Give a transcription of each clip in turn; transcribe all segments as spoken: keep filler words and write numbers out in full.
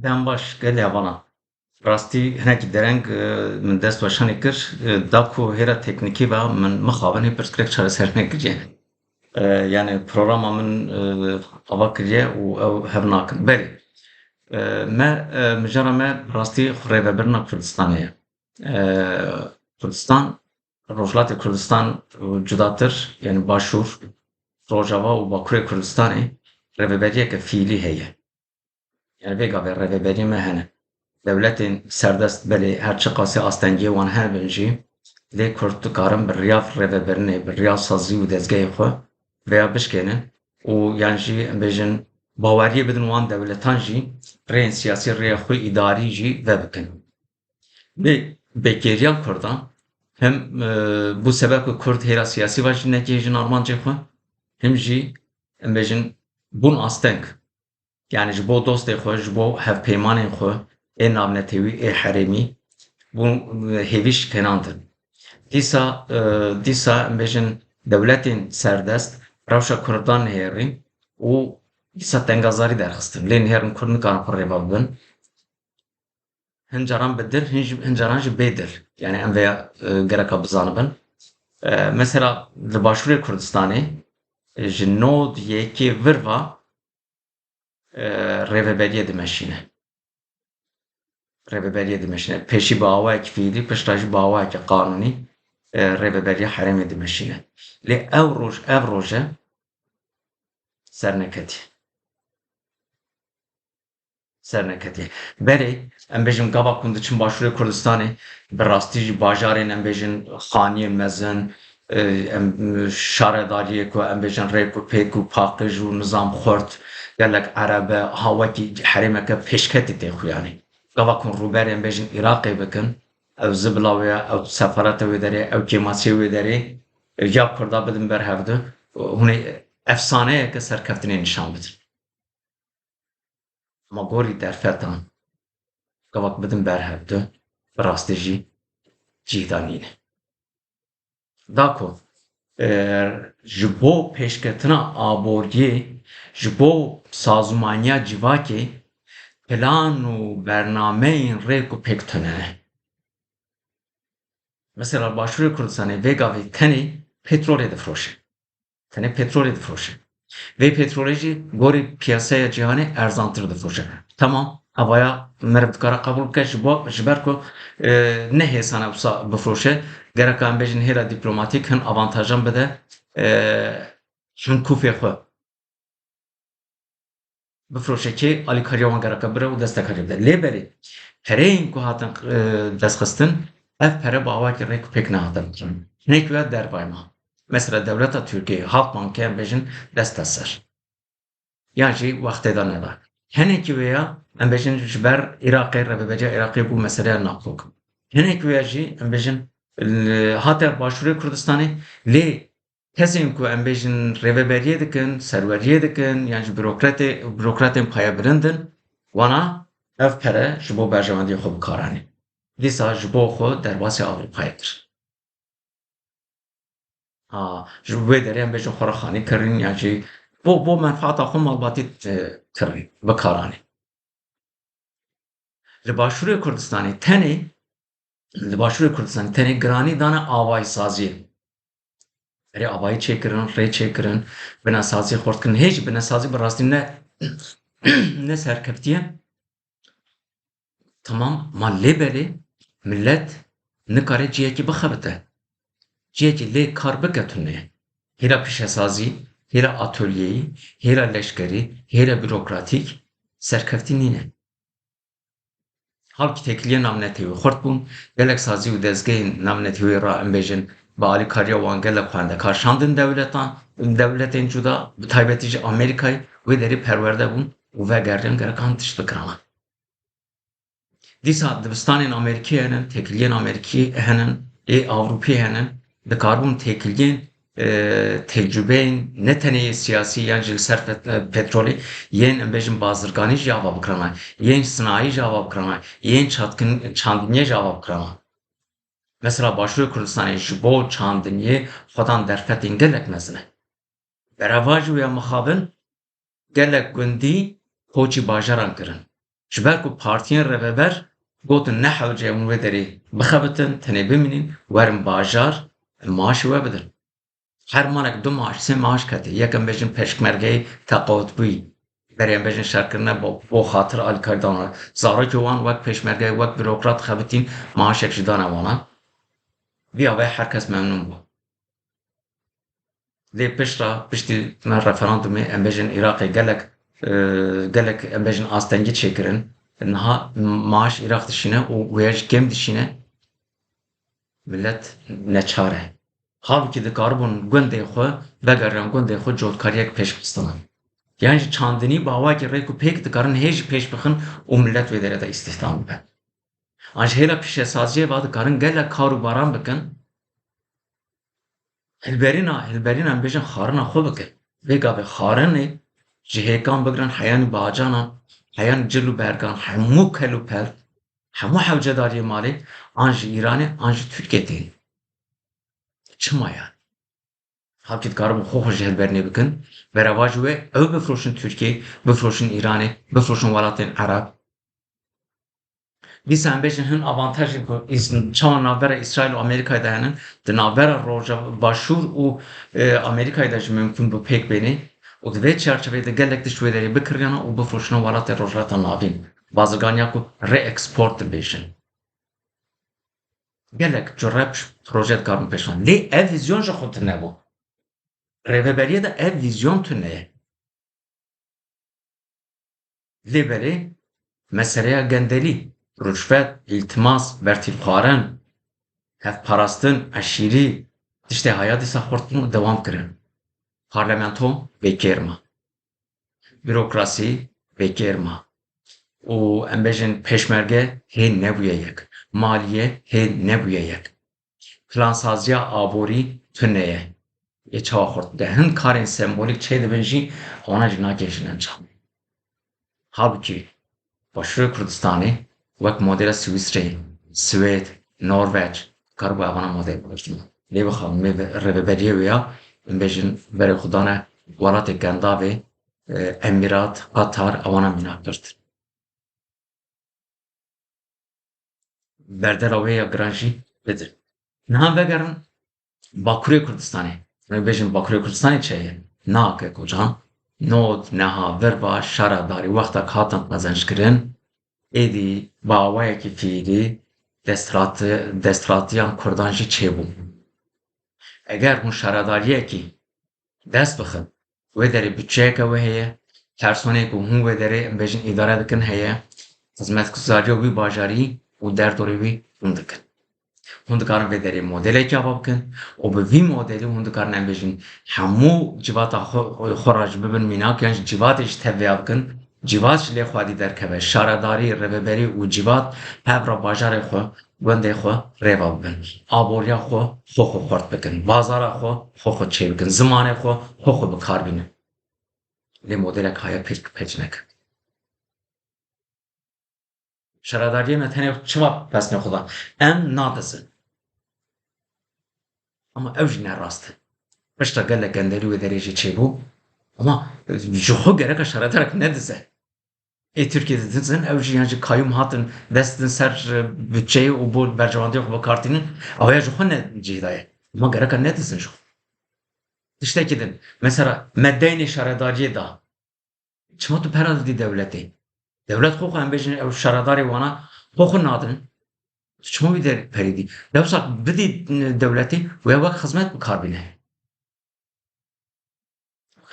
Yan baş, gelê hevalan. Rastî hinekî dereng, e, min dest weşanê kir. E, da ku hêra teknîkî ve min mixabin hê pirsgirêk çareser nekiriye. E, yani programa min, e, ava kiriye û ew hev nakin. Belê. E, me, e, mijara me rastî rêvebirina Kurdistanê ye. E, Kurdistan, Rojhilatê Kurdistan cudatir, yani Başûr, Rojava û Bakurê Kurdistanê rêveberiyeke fiîlî heye. Yani vê gavê rêveberiyê me hene. Dewletên serdest belê her çiqasê astengiyê wan hebin jî, lê Kurd dikarin bi riya rêvebirinê, bi riya sazî û dezgehê xwe vêya bişkênin û yan jî em bêjin baweriyê bidin wan dewletan jî rêyên siyasî, rêya xwe îdarî jî vebikin. Lê bêkêriya Kurdan him, e, bû sebeb ku Kurd hêra siyasî ve jî nekê jin armancê xwe, him jî em bêjin bûn asteng. Yani ji bo dostê xwe, ji bo hevpeymanên xwe ê navnetewî, ê herêmî, bûn, e, hêvî şikênandin. Dîsa, e, dîsa em bêjin dewletên serdest rewşa Kurdan nihêrin û dîsa tengazarî derxistin. Lê nihêrin Kurd nikarin xwe rêva bibin. Hin caran bi dil, hin jî, hin caran jî bê dil. Yani em vêya, e, gereka bizanibin. E, mesela li Başûrê Kurdistanê, e, ji nod yekê vir ve, e, rêveberiyê dimeşîne. Rêveberiyê dimeşîne. Pêşî bi awayekî fiîlî, pişta jî bi awayekî qanûnî, e, rêveberiya herêmê dimeşîne. Lê ew roj, ev roje serneketî. Serneketî. Berê, em bêjin gava ku hûn diçin Başûrê Kurdistanê, bi rastî jî bajarên, em bêjin, xaniyên mezin, e, em, şaredariyê ku em bêjin rêk û pêk û paqij û nizam xurt, gelek erebe, ha wekî herêmeke pêşketî tê xuyanê. Gava ku hûn rûberê, em bêjin, Iraqê bikin, ew zibila wê ye, ew sefareta wê derê, ew kêmasiyê wê derê, ya Kurda bidin ber hevdu, hûn ê efsaneyeke serkeftinê nîşan bidin. Ama gorî derfetan, gavak bidin ber hevdu, bi rastî jî cih de nîne. Da ku, e, ji bo pêşketina aboriyê, ji bo sazûmaniya civakê plan û bernameyên rêk û pêk tune ne. Mesela Başûrê Kurdistanê vê gavê tenê petrolê difiroşe. Tenê petrolê difiroşe. Vê petrolê jî gorî piyasaya cîhanê erzantir difiroşe. Tamam, evaya meriv dikare qebûl bike ji bo, ji ber ku, e, ne hêsan e wisa bifiroşe. Gereka em bêjin hêla dîplomatîk hin avantajan bide, e, hin kûfê xwe bifiroşe kê alîkariya wan gereke bire û destekarî bide. Lê berê pereyên ku hatin, e, destxistin, ev pere bi awakî rêk û pêk nehatin kirin. Hinek wê dervayê ma. Mesela dewleta Tirkiyeyê, Halkbankê em bêjin dest da ser. Yan jî wextê de neda. Hinekî wê ya em bêjin ji ber Iraqê, rêveberiya Iraqê bû meseleya naqok. Hinekî wê ya jî em bêjin, e, hate Başûrê Kurdistanê, lê kesên ku em bêjin rêveberiyê dikin, serweriyê dikin, yan jî bürokratê-, bürokratên payebilind in, wana ev pere ji bo berjewendiyê xwe bi kar anî. Dîsa ji bo xwe derbasî Ewropayê kir. Ha, ji wê derê em bêjin xwe re xanî kirin, yan jî bo, bo menfaata xwe malbatî, e, kirin, bi kar anî. Li Başûrê Kurdistanê tenê, li Başûrê Kurdistanê tenê giranî dane avayîsaziyê. Berê avayî çêkirin, rê çêkirin, binesazî xurt kirin. Hê jî binesazî bi rastî ne, ne serkeftiye. Tamam, ma lê belê millet nikare cihekî bixebite. Cihekî lê kar bike tune. Hêla pîşesazî, hêla atolyeyî, hêla leşkerî, hêla bürokratîk serkeftî nîne. Halkî têkiliyên navnetewî xurt bûn, gelek sazî û dezgehên navnetewî re em bêjin, bi alîkariya wan gelek xwendekar şandin dewletan, dewletên cuda, bi taybetî jî Amerîkayê, wê derê perwerde bûn û vegeriyan gerek han tişt bikirana. Dîsa dibistanên Amerîkî hene, têkiliyên Amerîkî hene, ê Ewropî hene, dikaribûn têkiliyên, e, tecrûbeyên ne tenê yê siyasî yan jî li ser pet-, e, petrolê, yên, em bêjin, bazirganî jî ava bikirana, yên sinayî jî ava bikirana, yên çatkin-, çandiniyê jî ava bikirana. Mesela Başûrê Kurdistanê ji bo çandiniyê xwedan derfetên gelek mezin e. Berevajî wê ya mixabin gelek gundî koçî bajaran kirin. Ji ber ku partiyên rêveber gotin ne hewce em wê derê bixebitin, tenê bimînin, werin bajar, em maaşê we bidin. Her malek du maaş, sê maaş ketê. Yek em bêjin pêşmergeyê teqawutbûyî. Berê em bêjin şerkirine bo, bo xatir alîkarî dana. Zarokê wan wek pêşmergeyê, wek burokrat xebitîn, maaşek jî dane wana. Vî avayî her kes memnûn bû. Lê pişt re, piştî me referandumê, em bêjin Iraqê gelek, e, gelek, em bêjin astengî çêkirin. Niha maaş Iraq dişîne û wêya jî kêm dişîne. Milet neçar e. Halbûkî dikaribûn gundê xwe, vegeriyan gundê xwe cotkariyek pêş xistina. Yan jî çandinî bi awayekî rêk û pêk dikarin hê jî pêş bixin û milet wê derê de îstihdam bibe. An ji hêla pîşesaziyê ve dikarin gelek kar û baran bikin. Hilberîna, hilberîna em bêjin xwarina xwe bikin. Vê gavê xwarinê ji hêkan bigirin heyanî bacanan, heyanî cil û bergan, hemû kel û pel, hemû hewcedariyê malê an ji Îranê an ji Tirkiyê tên. Çima yani? Halkî dikaribûn xwe xwe ji hilbernê bikin. Berevajî wê ew bifroşin Tirkiyê, bifroşin Îranê, bifroşin welatên Ereb. Dîsa em bêjin hin avantajên ku îs-, çawa navbera Îsraîl û Amerîkayê de hene, di navbera Roja Başûr û, e, Amerîkayê de jî mimkun bû pêk bêne û di vê çarçoveyê de gelek tişt wê derê bikiriyana û bifroşine welatê Rojhilata Navîn. Bazirganiya ku re-export dibêjin. Gelek cure proje dikarin pêşan. Lê ev vîzyon ji xwe tune bû. Rêveberiyê de ev vîzyon tune ye. Lê belê meseleya gendelî, ruşvet, îltimas, bertîlxwarin, hevparastin, eşîrî, tiştê haya dîsa xurt bûn û dewam kirin. Parlamento bêkêr ma. Bürokrasî bêkêr ma. Û em bêjin pêşmerge hê nebûye yek. Maliye hê nebûye yek. Plansaziya aborî tune ye. Ê çawa xurt bike? Hin karên sembolîk çêdibin jî, wana jî nagihêjin encamê. Halbûkî Başûrê Kurdistanê wek modela Swîsreyê, Swêd, Norveç, karibû evana model bigirtin. Lê bixabin, rêveberiyê wê ya, em bêjin berê xwe dane welatê Kendavê, e, Emîrat, Qatar, ewana mînak girtin. Berdela wê ya giran jî bidin. Niha vegerin Bakurê Kurdistanê. Em bêjin Bakurê Kurdistanê çi ye? Na kek û can, nod, neha, virva, şaredarî wexta ku hatin qezenckirin, êdî bi awayekî fiîlî desthilati-, desthilatiyan Kurdan jî çêbû. Eger hûn şaredariyekî dest bixin, wê derê budçeyeke we heye, personê ku hûn wê derê, em bêjin, îdare dikin heye, xizmetguzariya wî bajarî û derdorê wî hûn dikin. Hûn dikarin vê derê modelekî ava bikin û bi vî modelî hûn dikarin, em bêjin, hemû civata xwe, xwe re jî bibin mînak, yan jî civatê jî tev vêya bikin, civat ji lê xwedî derkeve, şaredarî, rêveberî û civat hev re bajarê xwe, gundê xwe rêva bibin. Aboriya xwe, xwe xwe xurt bikin. Bazara xwe, xwe xwe çê bikin. Zimanê xwe, xwe xwe bi kar bînin. Lê modelek haya pêk, pêç neke. Şaredariyê me tenê çima pesnê xwe da? Em nadizin. Ama ew jî ne rast e. Pişta gelek genderî wê derê jî çêbû. Ama ji xwe gereka şaredarek nedize. Ê Tirkiyê didizin, ew jî yan jî kayûm hatin, dest din ser, e, budçeyê û bo berjewandiya xwe bi kar tînin, ew ya ji xwe ne cihê daye. Ama gereka nedizin ji xwe. Tiştekî din, mesela me deynê şaredariyê da. Çima tu pera didî dewletê? Dewlet xwe xwe em bêjin ew şaredarê wana xwe xwe nadin. Tu çima wî der perî dî? Dewsa bidî, e, dewletê, wê wek xizmet bi kar bîne.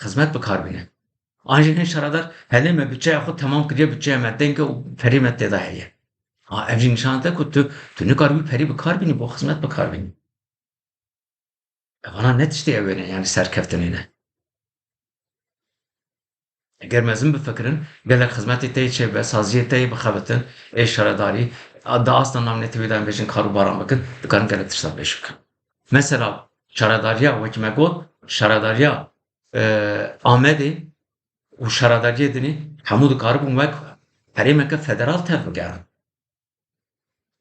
Xizmet bi kar bîne. An jî hin şaredar, helê me budçeya xwe temam kiriye, budçeya me deng e û perê me tê de heye. Ha, ev jî nîşan de ku tu, tu nikaribî perî bi kar bînî, bo xizmet bi kar bînî. Evana ne tiştê ew ne, yani serkeftinê ne. Eger mezin bifikirin, gelek xizmetê te yê çêbe, saziyê te yê bixebitin, ê şaredarî, a, di asta navnetewî de em bêjin kar û baran bikin, dikarin gelek tişta pêş bikin. Mesela, şaredariya, wekî me got, şaredariya, e, Amedê û şaredariyê dinê hemû dikaribûn wek herêmeke federal tev bigerin.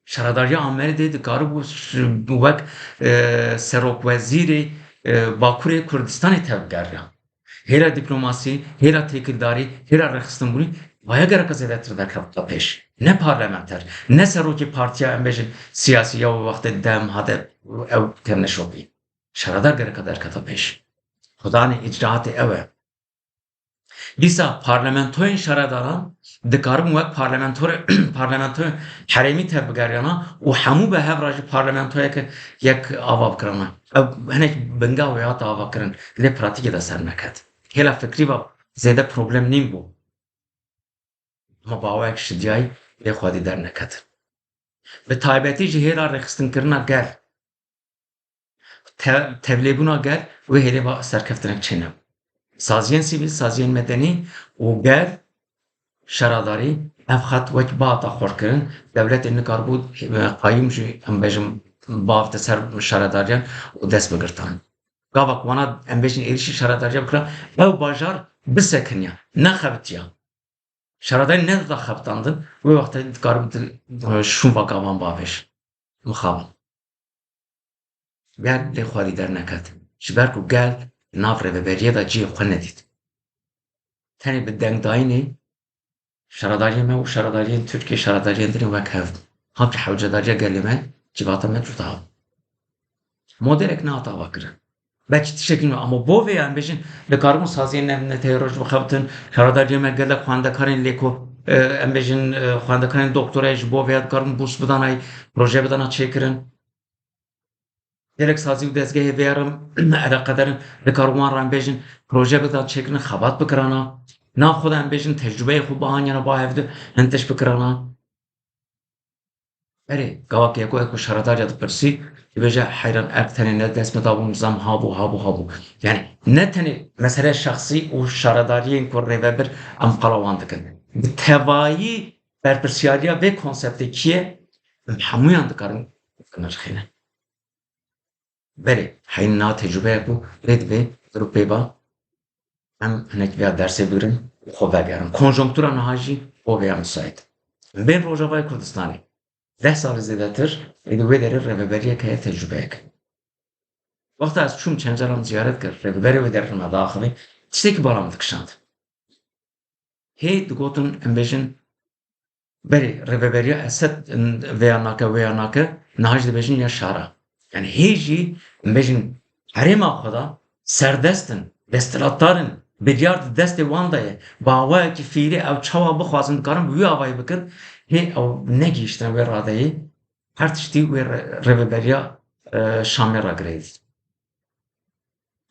Şaredariya Amedê dikaribû ş-, wek, e, serokwezîrê, e, Bakurê Kurdistanê tevgeriya. Hêla dîplomasî, hêla têkildarî, hêla rêxistinbûnî Vaya gereka zêdetir derkevta pêş. Ne parlamenter, ne serokê partiya em bêjin siyasî ya wê wextê dem hate ew kevne şopî. Şaredar gereka derketa pêş. Xudanê îcraatê ew e. Dîsa parlamentoyên şaredaran dikaribin wek parlamentor-, parlamentoyên herêmî tevbigeriyana û hemû bi hev re jî parlamentoyeke yek ava bikirana. Ev hinek binga wê hate avakirin, lê pratîkê de ser neket. Hêla fikrî ve zêde problem nîn bû. Hema bi awayek şidiyayî lê xwedî derneket. Bi taybetî jî hêla rêxistinkirina gel, te-, tevlêbûna gel wê hêlê va serkeftinek çênebû. Saziyên sivîl, saziyên medenî û gel, şaredarî, ev xet wek bihata xurtkirin, dewletê nikaribû, e, qayûm jî, em bêjin, bavte ser şaredariyan û dest bigirtan. Gava ku wana, em bêjin, êrîşî şaredariya bikira, ew bajar bisekiniya, nexebitiya. Şaredarî nedida xebitandin, wê wextê dikaribin di, e, şûn va gavan bavêj. Mixabin. Gel lê xwedî derneket. Ji ber ku gel nav rêveberiyê de cihê xwe nedît. Tenê bi dengdayînê şaredariyê me û şaredariyên Tirkiyê, şaredariyên din ê wek hev. Halkî hewcedariya gelê me, civata me cuda bû. Modelek nehat avakirin. Belkî tiştekî nû, ama bo vê ya em bêjin, dikaribûn saziyên ne-, neteweyê roj bixebitin, şaredariyê me gelek xwendekarên lêko, e, em bêjin, e, xwendekarên doktorayê ji bo vê ya dikaribûn bûrs bidana, proje bidana çêkirin. Gelek sazî û dezgehê vê ya re eleqedar in, dikaribûn wan re em bêjin, proje bidan çêkirin, xebat bikirana. Na xwe de em bêjin, tecrûbeyê xwe bihaniyana, ba hevdu hin tişt bikirana. Erê, gavak yeko yeko şaredariya dipirsî, dibêje, heyran, ev tenê ne dest min dabû, nizam habû, habû, habû. Yani ne tenê mesele şexsî û şaredariyên ku rêvebir em qala wan dikin. Bi tevayî berpirsiyariya vê konseptê kî ye, em hemûyan dikarin binirxînin. Belê, heyîn niha tecrûbeyek bû, lê divê vir û pê ba em hinek vêya dersê bigirin û xwe vegerin. Konjonktura niha jî bo vêya misaît. Bên Rojavayê Kurdistanê deh salî zêdetir êdî wê derê rêveberiyek heye, tecrûbeyek. Wexta ez çûm çend caran ziyaret kir, rêveberê wê derê me diaxivî, tiştekî bala min dikişand. Hê digotin, em bêjin, berê rêveberiya Esed vêya nake, wêya nake, niha jî dibêjin ya şara. Yani hê jî, em bêjin, herêma xwe de serdest in, desthilatdar in, biryar di destê wan de ye. Bi awayekî fiîlî ew çawa bixwazin, dikarin bi wî awayî bikin, hê ew negihîştine wê radeyê, her tiştî wê re-, rêveberiya, e, Şamê re girêdît.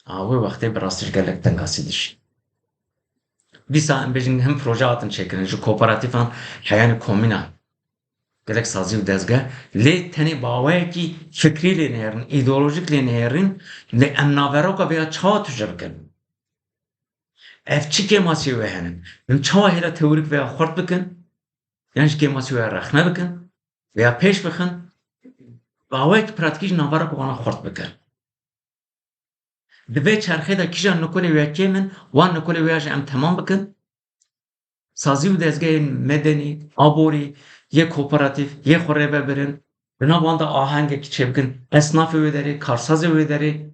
A, wê wextê bi rastî jî gelek tengasî dişî. Dîsa em bêjin hin proje hatin çêkirin, ji kooperatîfan heyanî komînan. Gelek sazî û dezge, lê tenê bi awayekî fikrî lê nêrin, îdeolojîk lê nêrin, lê em naveroka vê ya çawa tije bikin? Ev çi kêmasiyê wê hene? Em çawa hêla teorîk vê ya xurt bikin? Yan jî kêmasiyê wê ya rexne bikin? Vê ya pêş bixin? Bi awayekî pratîkî jî naveroka wana xurt bikin. Di vê çerxê de kîjan nikolê wê ya kêm in, wan nikolê wê ya jî em temam bikin. Sazî û dezgehên medenî, aborî, yê kooperatîf, yê xwe rêvebir in, di nav wan de ahengekî çêbikin, esnafê wê derê, karsazê wê derê,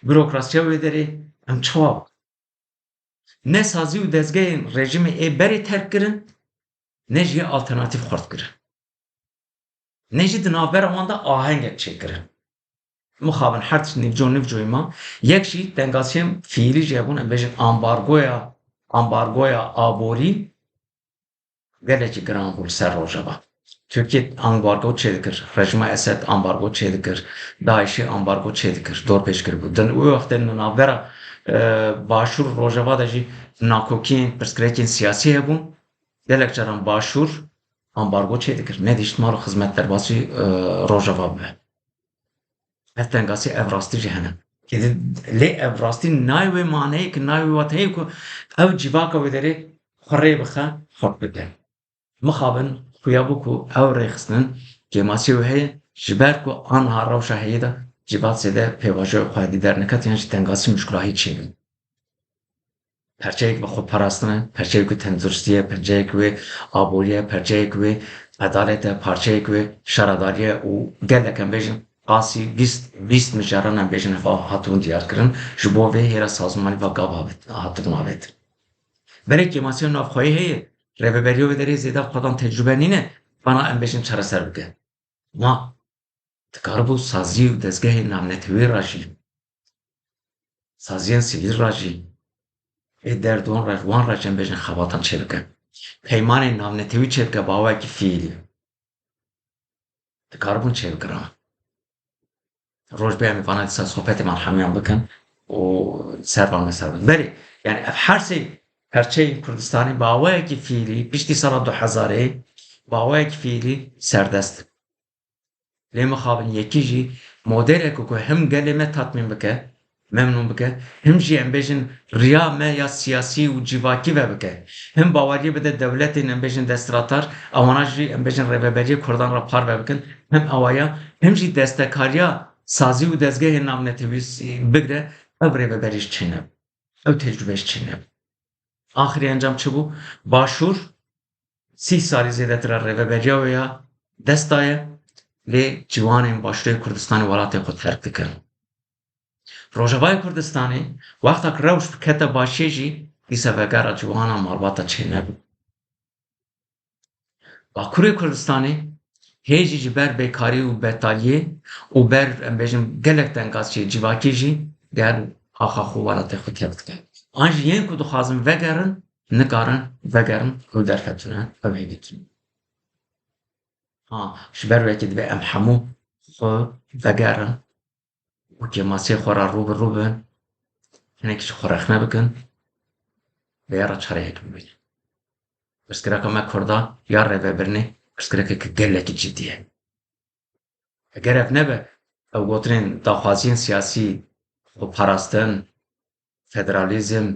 burokrasiya wê derê, em çawa bikin? Ne sazî û dezgehên rejîmê ê berê terk kirin, ne jî yê alternatîf xurt kirin. Ne jî di navbera wan de ahengek çêkirin. Mixabin her tişt nîvco nîvcoyê ma. Yek jî tengasiyên fiîlî jî hebûn, em bêjin ambargoya, ambargoya aborî gelekî giran bû li ser Rojava. Tirkiye ambargo çêdikir, rejîma Esed ambargo çêdikir, DAIŞê ambargo çêdikir, dorpêç kiribû. Di wê wextê di navbera, e, Başûr û Rojava de jî nakokiyên pirsgirêkên siyasî hebûn. Gelek caran Başûr ambargo çêdikir, nedihişt mal û xizmet derbasî, e, Rojava bibe. Ev tengasî, ev rastî jî hene. Êdî lê ev rastî nayê wê maneyê ku, nayê wê wateyê ku ew civaka wê derê xwe rê bixe, xurt bike. Mixabin xuya bû ku ew rêxistin kêmasiyê wê heye, ji ber ku aniha rewşa heyî de civat zêde pêvajoya xwe hêdî derneket yan jî tengasî muşkilahî çêbin. Perçeyek bi xwe parastin e, perçeyek wê tenduristî ye, perçeyek wê aborî ye, perçeyek wê edalet e, parçeyek wê şaredarî ye û gelek em bêjin qasî bîst, bîst mijaran em bêjin heva hatibûn diyar kirin, ji bo vê hêla sazmanî va gav habit-, hatibûn avêtin. Belê kêmasiya navxweyî heye, Rêveberiya wê derê zêde xwedan tecrûbe nîne, vana em bêjin çareser bike. Ma dikaribû sazî û dezgehên navnetewî re jî, saziyên sivîl re jî, ê derdon re, wan re jî em bêjin xebatan çêbike. Peymanên navnetewî çêbike bi awayekî fiîlî. Dikaribûn çêbikirin. Roj bê em ê vana dîsa sohbetê me hemiyan bikin û ser van me ser bin. Belê, yani ev her sê perçeyên Kurdistanê bi awayekî fiîlî, piştî sala du hezarê, bi awayekî fiîlî serdest in. Lê mixabin yekî jî modeleke ku him gelê me tatmîn bike, memnûn bike, him jî em bêjin riya me ya siyasî û civakî ve bike. Him baweriyê bide dewletên em bêjin desthilatdar, ewana jî em bêjin rêveberiyê Kurdan re parve bikin, him awaya, him jî destekariya sazî û dezgehên navnetewî bigre, ev rêveberî ji çêne, ew tecrûbe ji çêne. Axirî encam çi bû? Başûr sî salî zêdetir e rêveberiya wê ya dest daye, lê ciwanên Başûrê Kurdistanê welatê xwe terk dikin. Rojavayê Kurdistanê wexta ku rewş bikete başiyê jî dîsa vegera ciwana malbata çênebû. Bakurê Kurdistanê hê jî ji ber bêkarî û betaliyê û ber, em bêjin, gelek tengazçiyê civakî jî ger axa xwe welatê xwe terk dike. An jî yên ku dixwazin vegerin, nikarin vegerin, ew derfetune, ew hêdîtune. Ha, ji ber wekî divê em hemû xwe vegerin û kêmasiyê xwe re rû bi rû bin, hinekî ji xwe rexne bikin, vêya re çareyek bibînin. Pirsgirêka me Kurda ya rêvebirinê pirsgirêkeke gelekî cidî ye. Eger ev nebe, ew gotinên daxwaziyên siyasî, xweparastin, federalîzm,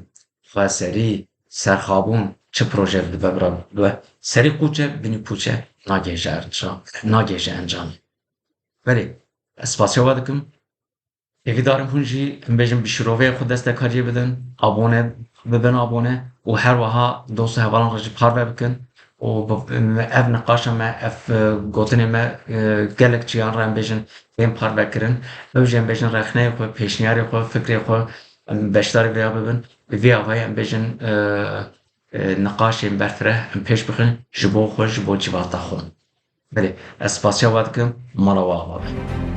xweserî, serxabûn, çi proje dibe bira, bi serî qûç e, binî pûç e, nagihêje encam, nagihêje encamê. Belê, ez spasiya we dikim. Hêvîdar im hûn jî, em bêjin, bi şîroveyê xwe destekariyê bidin, abone bibin, abone û her wiha dost û hevalan re jî parve bikin û bi, ev niqaşa me, ev, e, gotinê me, e, gelek çiyan re, em bêjin, tên parve kirin. Ew jî, em bêjin, rexneyê xwe, pêşniyarê xwe, fikrê xwe, em beşdarî vêya bibin. Bi vî avayî, em bêjin, e, e, niqaşên berfireh em pêş bixin ji bo xwe, ji bo civata xwe. Belê, ez spasiya we dikim, mala we ava be.